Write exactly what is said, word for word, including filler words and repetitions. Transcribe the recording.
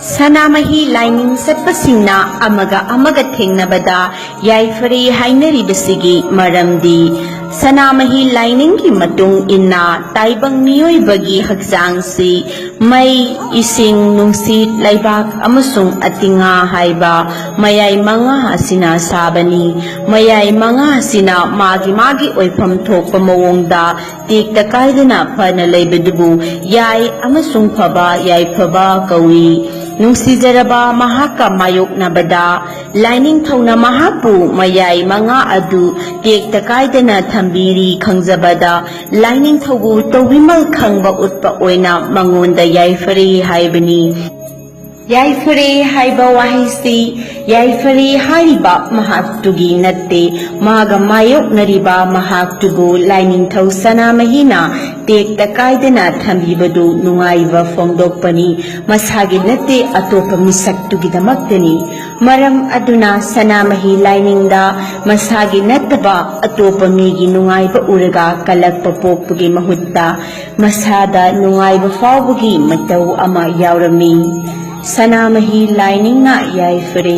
ꯁꯅꯥꯃꯍꯤ ꯂꯥꯏꯅꯤꯡ ꯆꯠꯄꯁꯤꯡꯅ ꯑꯃꯒ ꯑꯃꯒ ꯊꯦꯡꯅꯕꯗ ꯌꯥꯏꯐꯔꯦ ꯍꯥꯏꯅꯔꯤꯕꯁꯤꯒꯤ ꯃꯔꯝꯗꯤ, ꯁꯅꯥꯃꯍꯤ ꯂꯥꯏꯅꯤꯡꯒꯤ ꯃꯇꯨꯡ ꯏꯟꯅ ꯇꯥꯏꯕꯪ ꯃꯤꯑꯣꯏꯕꯒꯤ ꯍꯛꯆꯥꯡꯁꯤ ꯃꯩ, ꯏꯁꯤꯡ, ꯅꯨꯡꯁꯤꯠ, ꯂꯩꯕꯥꯛ ꯑꯃꯁꯨꯡ ꯑꯇꯤꯉꯥ ꯍꯥꯏꯕ ꯃꯌꯥꯏ ꯃꯉꯥ ꯑꯁꯤꯅ ꯁꯥꯕꯅꯤ꯫ ꯃꯌꯥꯏ ꯃꯉꯥ ꯑꯁꯤꯅ ꯃꯥꯒꯤ ꯃꯥꯒꯤ ꯑꯣꯏꯐꯝ ꯊꯣꯛꯄ ꯃꯑꯣꯡꯗ ꯇꯦꯛꯇ ꯀꯥꯏꯗꯅ ꯐꯅ ꯂꯩꯕꯗꯨꯕꯨ ꯌꯥꯏ ꯑꯃꯁꯨꯡ ꯐꯕ, ꯌꯥꯏꯐꯕ ꯀꯧꯏ꯫ ꯅꯨꯡꯁꯤꯖꯔꯕ ꯃꯍꯥꯛꯀ ꯃꯥꯌꯣꯛꯅꯕꯗ ꯂꯥꯏꯅꯤꯡꯊꯧꯅ ꯃꯍꯥꯛꯄꯨ ꯃꯌꯥꯏ ꯃꯉꯥ ꯑꯗꯨ ꯇꯦꯛꯇ ꯀꯥꯏꯗꯅ ꯊꯝꯕꯤꯔꯤ ꯈꯪꯖꯕꯗ ꯂꯥꯏꯅꯤꯡꯊꯧꯕꯨ ꯇꯧꯕꯤꯃꯜ ꯈꯪꯕ ꯎꯠꯄ ꯑꯣꯏꯅ ꯃꯉꯣꯟꯗ ꯌꯥꯏꯐꯔꯦ ꯍꯥꯏꯕꯅꯤ꯫ ꯌꯥꯏꯐꯔꯦ ꯍꯥꯏꯕ ꯋꯥꯍꯩꯁꯤ ꯌꯥꯏꯐꯔꯦ ꯍꯥꯏꯔꯤꯕ ꯃꯍꯥꯛꯇꯨꯒꯤ ꯅꯠꯇꯦ, ꯃꯥꯒ ꯃꯥꯌꯣꯛꯅꯔꯤꯕ ꯃꯍꯥꯛꯇꯨꯕꯨ ꯂꯥꯏꯅꯤꯡꯊꯧ ꯁꯅꯥꯃꯍꯤꯅ ꯇꯦꯛꯇ ꯀꯥꯏꯗꯅ ꯊꯝꯕꯤꯕꯗꯨ ꯅꯨꯡꯉꯥꯏꯕ ꯐꯣꯡꯗꯣꯛꯄꯅꯤ, ꯃꯁꯥꯒꯤ ꯅꯠꯇꯦ, ꯑꯇꯣꯞꯄ ꯃꯤꯁꯛꯇꯨꯒꯤꯗꯃꯛꯇꯅꯤ꯫ ꯃꯔꯝ ꯑꯗꯨꯅ ꯁꯅꯥꯃꯍꯤ ꯂꯥꯏꯅꯤꯡꯗ ꯃꯁꯥꯒꯤ ꯅꯠꯇꯕ ꯑꯇꯣꯞꯄ ꯃꯤꯒꯤ ꯅꯨꯡꯉꯥꯏꯕ ꯎꯔꯒ ꯀꯜꯂꯛꯄ ꯄꯣꯛꯄꯒꯤ ꯃꯍꯨꯠꯇ ꯃꯁꯥꯗ ꯅꯨꯡꯉꯥꯏꯕ ꯐꯥꯎꯕꯒꯤ ꯃꯇꯧ ꯑꯃ ꯌꯥꯎꯔꯝꯃꯤ꯫ ꯁꯅꯥꯃꯍꯤ ꯂꯥꯏꯅꯤꯡꯅ ꯌꯥꯏꯐꯔꯦ꯫